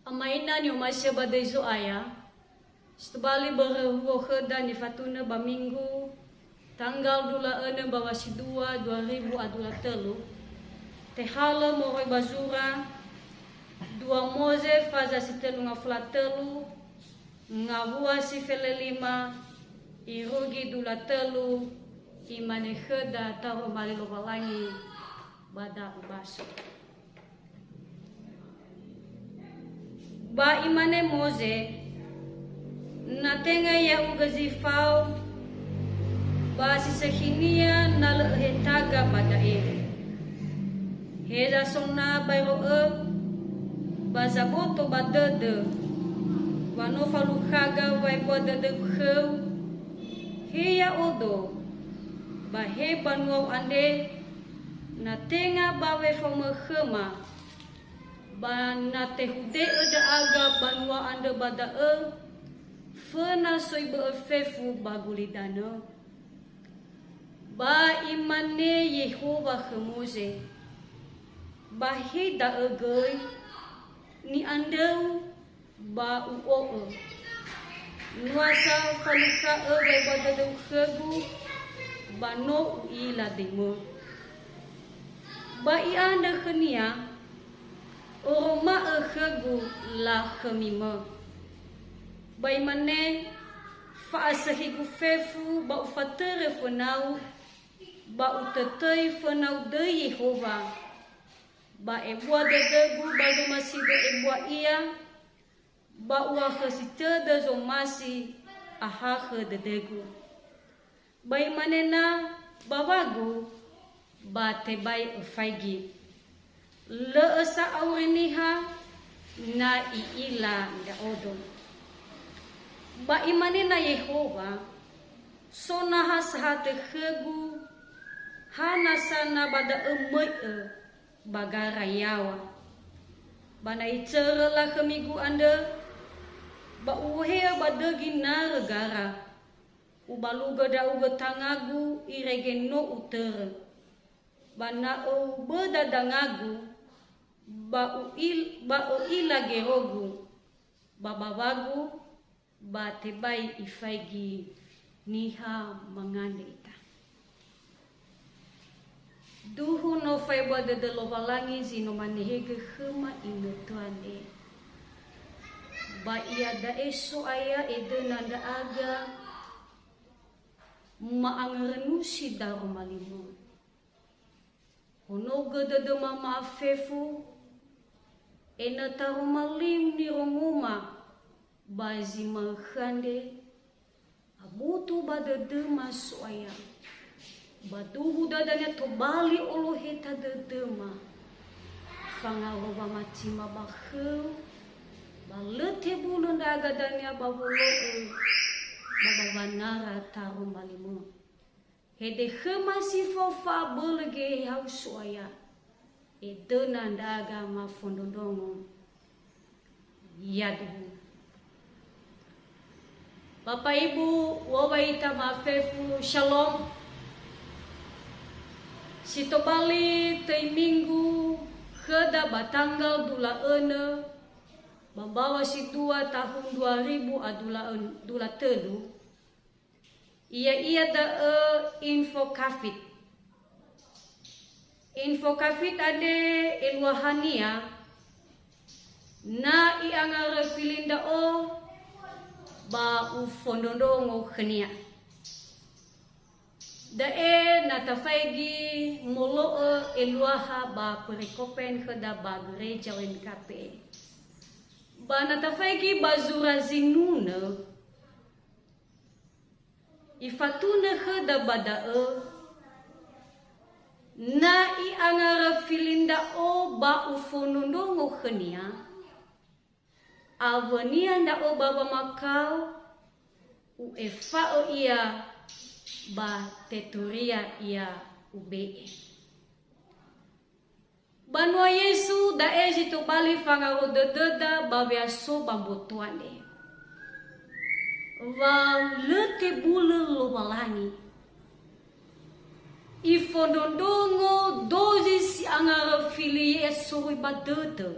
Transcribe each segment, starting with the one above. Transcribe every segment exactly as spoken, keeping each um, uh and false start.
Amaina ni'omasi'ö ba döi Zo'aya, si tobali börö huo khöda nifatunö ba Minggu, tanggal dua lö önö mbaŵa si dua dua ribu a dua lö tölu, tehalö moroi ba zura, dua Moze faza si tölu ngafulu a tölu, ngawua si felelima, irugi dua lö tölu, imane khöda taroma li Lowalangi ba da'ö baso. Ba imane Moze, "Na tenga ya'ugö zi fao, ba si sökhinia na lö öhetaga ba da'e. Heza so na baero õ, ba zaboto ba dödö, wa no falukhaga wa'ebua dödöu khöu, he ya'odo, ba he banuau andre, na tenga ba wefaomö khöma, ba na tehude'ö ndra'aga banua andrö ba da'ö, föna soi bö'ö fefu ba gulidanö." Ba imane Yehowa khö Moze, "Ba he da'ö göi, ni'andröu ba u'o'ö. Nua sa falukha'ö wa'ebua dödöu khögu, ba no u'ila döimö." Ba i'andrö khönia, "Oroma'ö khögu lakhömi mö." Ba imane, "Fa'asökhigu fefu ba ufatörö fönau, ba utötöi fönau döi Yehowa, ba ebua dödögu ba zomasi'ö ebua ia, ba u'akhösi tödö zomasi ahakhö dödögu. Ba imane na baŵagu, ba tebai öfaigi. Lö'ö sa auri niha na i'ila ndra'odo." Ba imane na Yehowa, "So naha sahatö khögu, ha nasa na ba da'ö möi'ö ba gara yaŵa. Ba na itörö lakhömigu andrö, ba u'ohe'ö ba dögi narö gara, ubalugö ndra'ugö tangagu irege no utörö. Ba na öböda dangagu, ba u'il-, ba ö'ila gerogu, ba baŵagu, ba tebai ifaigi niha mangandrö ita." Duhu no fa'ebua dödö Lowalangi zi no manehegö khöma inötö andre. Ba iada'e So'aya edöna ndra'aga ma'angörö nusi daroma li-Mö. Honogö dödöma ma'afefu, ena'ö taroma li-Mu nirongoma ba zi ma'ökhö andre, aboto ba dödöma So'aya. Ba duhu dödönia tobali oloheta dödöma, fangaŵa wamatima ba khö-U, ba lö tebulö ndra'aga dania ba wolo'ö, ba ba wanara taroma li-Mö. Hede khöma si fao fa'abölö geheha-U So'aya, edöna ndra'aga mafondrondrongo. Yaduhu. Bapa Ibu, wöŵa ita ma'afefu, Shalom. Si tobali töi Minggu khöda ba tanggal dua lö önö, ba mbaŵa si dua tahun dua ribu a dua lö ön-, dua lö tölu, Ya'ia da'ö Info Covid. Info Covid andre eluahania, na i'angaröfi li ndra'o ba ufondrondrongo khönia. Da'e na tafaigi molo'ö eluaha ba perekopen khöda ba gereja U N K P. Ba na tafaigi ba zura zinunö, Ifatunö khöda ba da'ö, na i'angaröfi li ndra'o ba ufondrondrongo khönia, awönia ndra'o ba wamakao, u'efa'ö ia ba teröria ia ube'e. Banua Yesu da'e zi tobali fangaro dödöda ba we'aso ba mboto andre. Wa lö tebulö Lowalangi. Ifondrondrongo dozi si angaröfi li Yesu soroi ba dödö.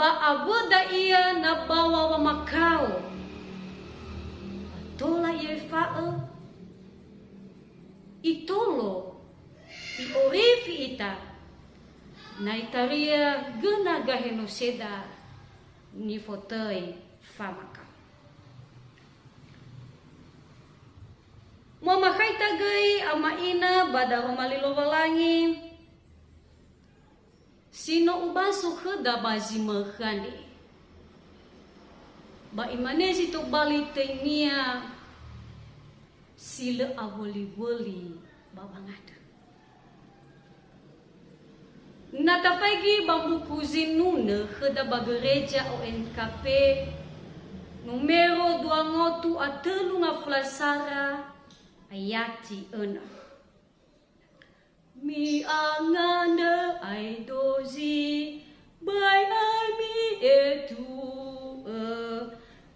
Ba awöda ia na bawa wamakao, ba tola i'efa'ö, itolo, i'orifi ita, na itaria göna gahe noseda nifotöi famakao. Mu'amakhaita göi ama ina ba daroma li Lowalangi, si no ubaso khöda ba zi mökhö andre. Ba imane zi tobali töinia, si lö awöli-wöli ba wangandrö. Na tafaigi ba mbuku zinunö khöda ba Gereja O N K P, numero dua ngotu a tölu ngafula sara, ayati önö. Mi'angandrö ae dozi, böi öi mi'etu'ö,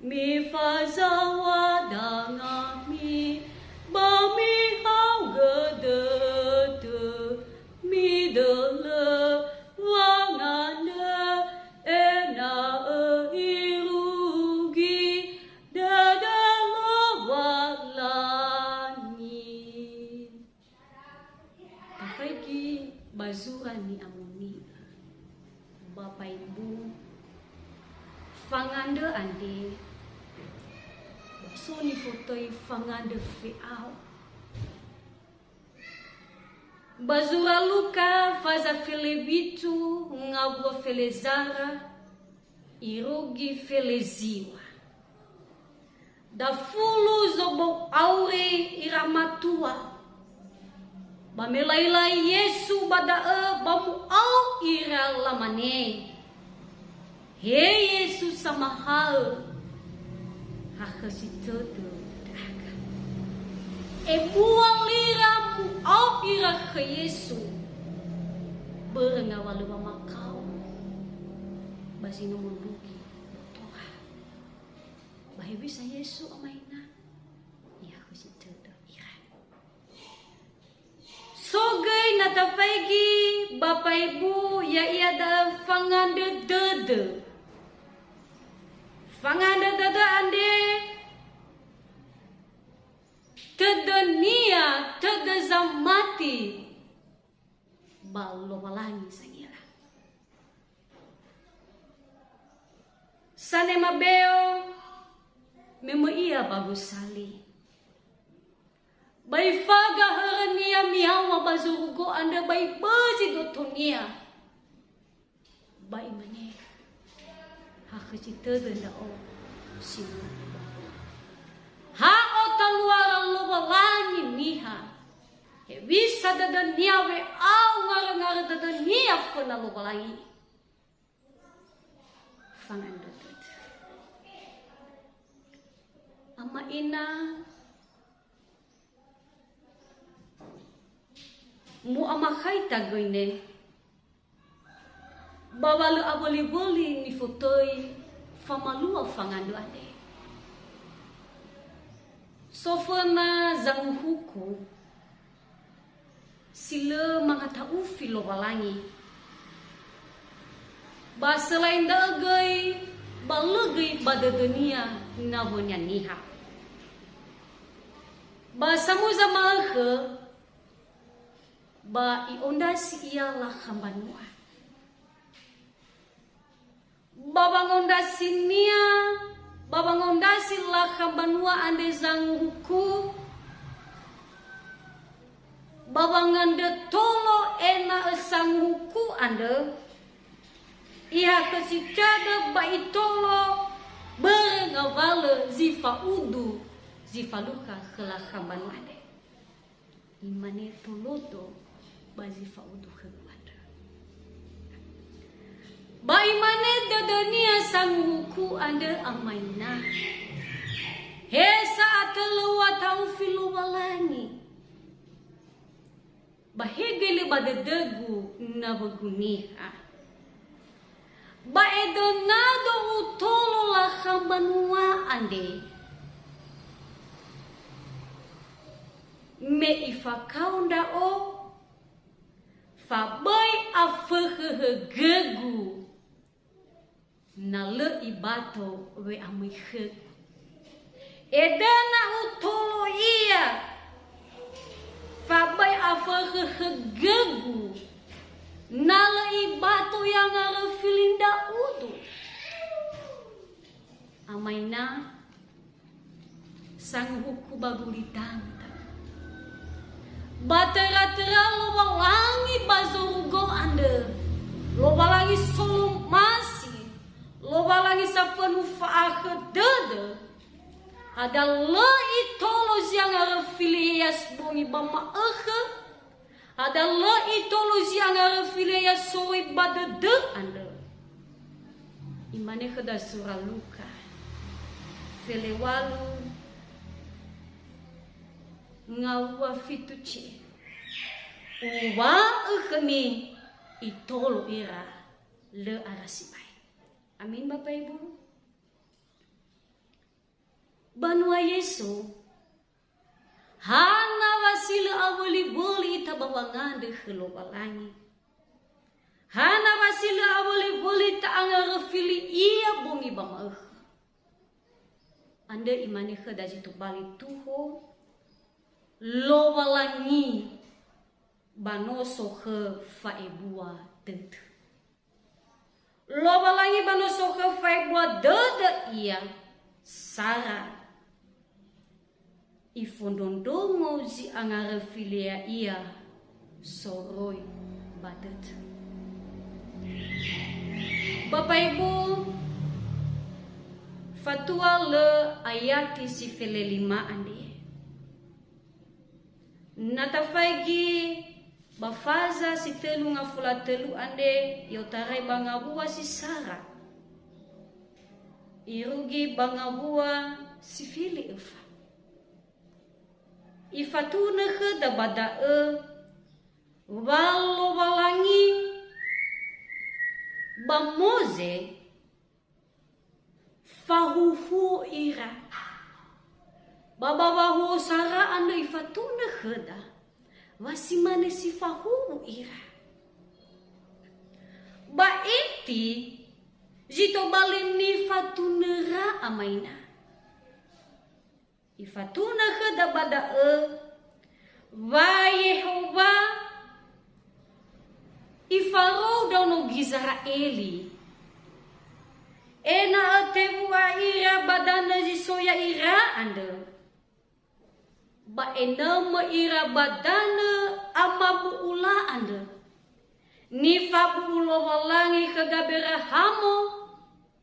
mifazaŵa dangami, ba mihaogö dödö, midölö wangandrö, ena'ö irugi dödö Lowalangi. Tafaigi ba zura ni'amoni'ö, ba faimbu fangandrö andre, ba so nifotöi fangandrö fe'ao. Ba zura Luka faza felewitu ngawua felezara, irugi feleziŵa. Dafulu zobou auri ira matua. Ba me laila Yesu ba da'ö ba mu'ao ira lamane, "He Yesu Samahaö, hakhösi tödö ndra'aga." Ebua lira mu'ao ira khö Yesu, börö ngawalö wamakao ba zi no möndugi botoa. Ba hewisa Yesu ama ina? Ihakhösi tödö ira. So göi na tafaigi ba faimbu, ya'ia da'ö fangandrö dödö. Fangandrö dödö andre tödönia, tödö zamati ba Lowalangi zangira. Sanema beo me möi ia ba gosali. Ba ifaga hörönia miyaŵa ba zorugo andrö ba ibözi dotonia. Ba imane, "Hakhösi tödö ndra'o, si no ubaso." Ha otaluara Lowalangi niha, hewisa dödönia we'ao ngarö-ngarö dödönia föna Lowalangi. Fangandrö dödö. Ama ina, mu'amakhaita göi ne, ba wa lö awöli-wöli nifotöi famalua fangandrö andre. So föna zanguhuku si lö mangata'ufi Lowalangi. Ba selain da'ö göi, ba lö göi ba dödönia nawönia niha. Ba samuza ma'ökhö, ba i'ondrasi ia lakha mbanua. Ba wangondrasinia, ba wangondrasi lakha mbanua andre zanguhuku, ba wangandrö tolo ena'ö sanguhuku andrö, ihakhösi tödö ba itolo börö ngawalö zi fa'udu, zi falukha khö lakha mbanua andre. Imane tolodo ba zi fa'udu khögu andrö. Ba imane dödönia sanguhuku andrö ama ina, "He sa'atö lö u'ata'ufi Lowalangi, ba he göi lö ba dödögu nawögu niha. Ba edönado utolo lakha mbanua andre, me ifakao ndra'o, fa böi afökhö högögu." Na lö ibato we'amöi khögu. Edöna utolo ia, fa böi afökhö khögu, na lö ibato ia ngaröfi li ndra'udu. Amaina, sanguhuku ba gulidanö. Ba töra-töra Lowalangi ba zorugo andrö, Lowalangi solomasi, Lowalangi safönu fa'akhö dödö, hadia lö itolo zi angaröfi li ia si bongi ba ma'ökhö, hadia lö itolo zi angaröfi li ia soroi ba dödö andrö. Imane khöda zura Luka, fele walu, ngawua fitu C. Uŵa'ö khömi, itolo ira, lö ara sibai. Amin, Bapak Ibu? Banua Yesu, hana wa si lö awöli-wöli ita ba wangandrö khö Lowalangi. Hana wa si lö awöli-wöli ta'angaröfi li ia bongi ba ma'ökhö. Andrö imane khöda zi tobali tuho, Lowalangi ba no sokhö fa'ebua dödö. Lowalangi ba no sokhö fa'ebua dödö ia, sara. Ifondrondrongo zi angaröfi li ia soroi ba dödö. Bapak Ibu, fatua lö ayati si fele lima andre. Na tafaigi ba faza si tölu ngafula tölu andre, i'otarai ba ngawua si sara. Irugi ba ngawua si fili öfa. Ifatunö khöda ba da'ö wa Lowalangi ba Moze fahuhuo ira. Ba, ba wahuhuo sara andrö ifatunö khöda, wa si mane si fahuhuo ira. Ba eti zi tobali nifatunöra amaina. Ifatunö khöda ba da'ö, wa Yehowa ifarou ndraono Gizera'eli, ena'ö tewu'a ira ba danö zi so ya'ira andrö, ba enömö ira ba danö amabu'ula andrö, nifabu'u Lowalangi khö Gaberahamo,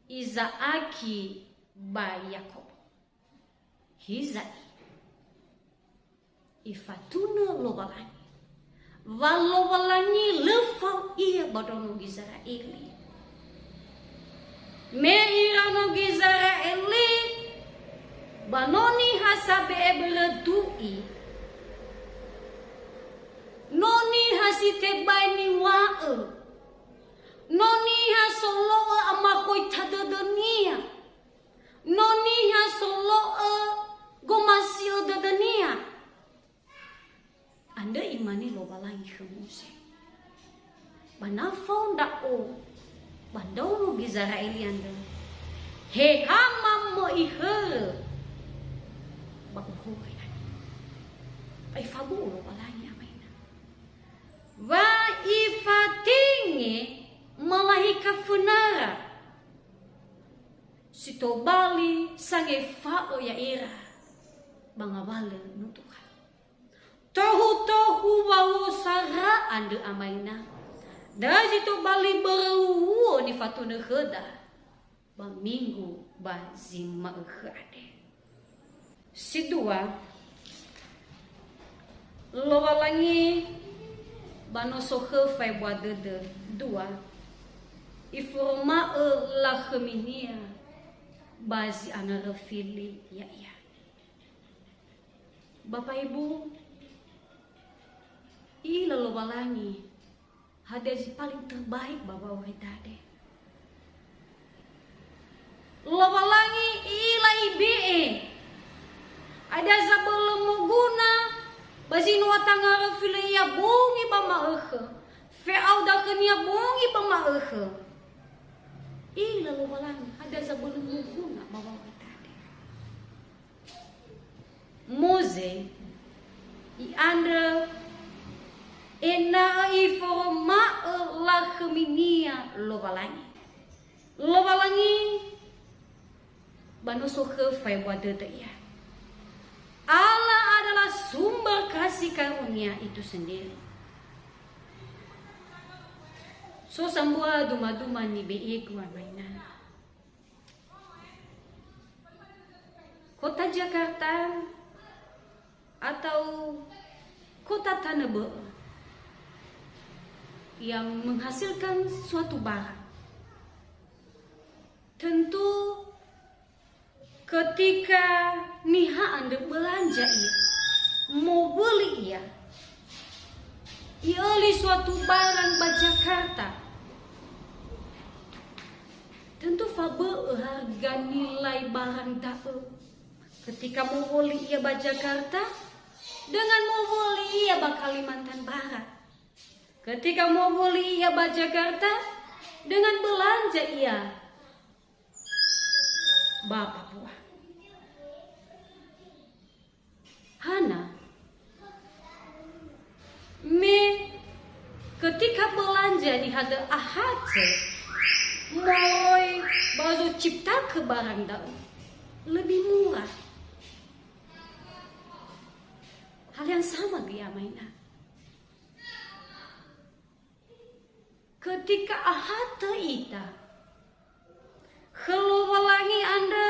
Iza'aki, ba Yakobo. Hiza'i, ifatunö Lowalangi, wa Lowalangi lö fao ia ba ndraono Gizera'eli. Me ira ndraono Gizera'eli, ba no niha sabe'e börö du'i, no niha si tebai niŵa'ö, no niha solo'ö amakhoita dödönia, no niha solo'ö gomasi'ö dödönia. Andrö imane Lowalangi khö Moze, "Ba na fao ndra'o ba ndraono Gizera'eli andrö, he ha mamöi hörö ba uhorö." Ba ifabu'u Lowalangi amaina. Wa ifatenge malaika fönara si tobali sangefa'ö ya'ira ba ngawalö notoha. Tohu-tohu wahuhuo sara andrö amaina, da'ö zi tobali börö wuhuo nifatunö khöda ba minggu ba zi ma'ökhö andre. Si dua, Lowalangi ba no sokhö fa'ebua dödö. Dua, iforoma'ö lakhöminia ba zi angaröfi li ya'ia. Bapak Ibu, i'ila Lowalangi hadia zi paling terbaik ba wa'aurida andre. Lowalangi i'ila ibe'e hadia zabölö moguna ba zi no ta'angaröfi li ia bongi ba ma'ökhö, fe'ao da'ö khönia bongi ba ma'ökhö. I'ila Lowalangi, hadia zabölö moguna ba wa'aurita andre. Moze i'andrö ena'ö iforoma'ö lakhöminia Lowalangi. Lowalangi ba no so khö faebua dödö Ia. Allah adalah sumber kasih karunia itu sendiri. So sambua duma-duma nibe'egu amaina. Kota Jakarta atau kota tanö bö'ö yang menghasilkan suatu barang. Tentu ketika niha andrö belanja ia, mowöli ia, i'öli suatu barang ba Jakarta, tentu fabö'ö harga nilai barang da'ö. Ketika mowöli ia ba Jakarta, dengan mowöli ia ba Kalimantan Barat. Ketika mowöli ia ba Jakarta, dengan belanja ia ba Papua. Hana? Me ketika belanja niha da'ö ahatö moroi ba zociptakö barang da'ö, lebih murah. Hal yang sama göi amaina. Ketika ahatö ita khö Lowalangi andrö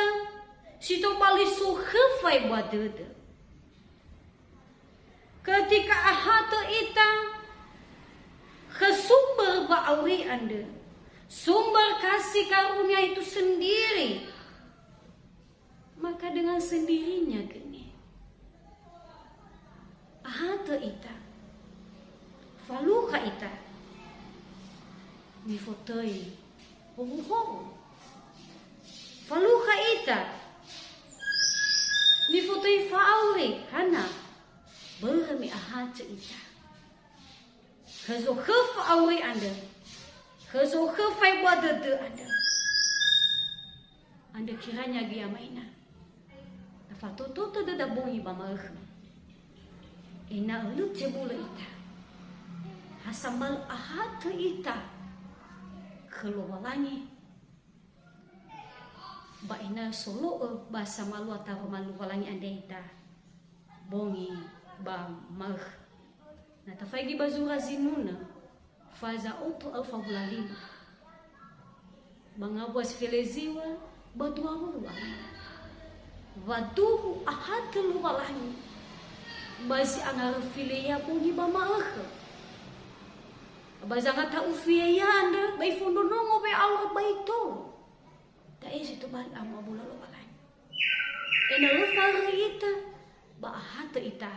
si tobali so khö faebua dödö. Ketika ahatö ita khö sumber wa'auri andrö, sumber kasih karunia itu sendiri, maka dengan sendirinya gene ahatö ita, falukha ita nifotöi howu-howu. Falukha ita nifotöi fa'auri, hana? Börö me ahatö ita khö zokhö fa'auri andrö, khö zokhö faebua dödö andrö. Andrö kiranya göi amaina, na fatototo döda bongi ba ma'ökhö, ena'ö lö tebulö ita, ha sambalö ahatö ita khö Lowalangi, ba ena'ö solo'ö ba samalua taroma Lowalangi andre ita bongi ba ma'ökhö. Na tafaigi ba zura zinunö, faza oto aofa wulu a lima, ba ngawua si feleziwa ba dua wulu a lima, wa duhu ahatö Lowalangi ba zi angaröfi le ia bongi ba ma'ökhö. Ba zangata'ufi ia andrö ba ifondrönöngo we'aura ba itolo. Da'e zi tobali amu'amula Lowalangi. Ena'ö lö faröi ita, ba ahatö ita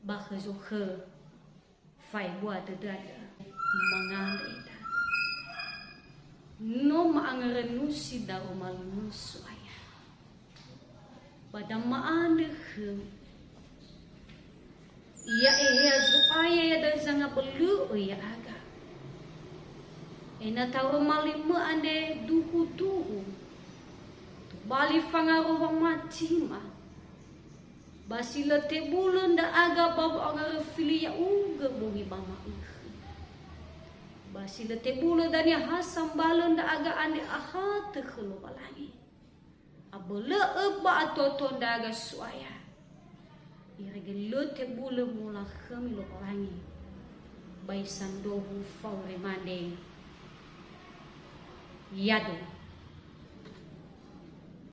ba khö zokhö faebua dödö andrö, mangandrö ita. No ma'angörö nusi daroma lö-Nö So'aya. Ba da ma'andrö khöu. Ia Eheha Zo'aya, ia da'ö zangabölö'ö ya'aga. Ena'ö taroma limö andre duhu-duhu, tobali fangaro wamatima, ba si lö tebulö ndra'aga ba wa'angaröfi li ya'ugö bongi ba ma'ökhö. Ba si lö tebulö dania ha sambalö ndra'aga andre ahatö khö Lowalangi. Abölö'ö ba atoato ndra'aga So'aya, irege lö tebulö molakhömi Lowalangi ba isandrohu fa'auri mande. Yado.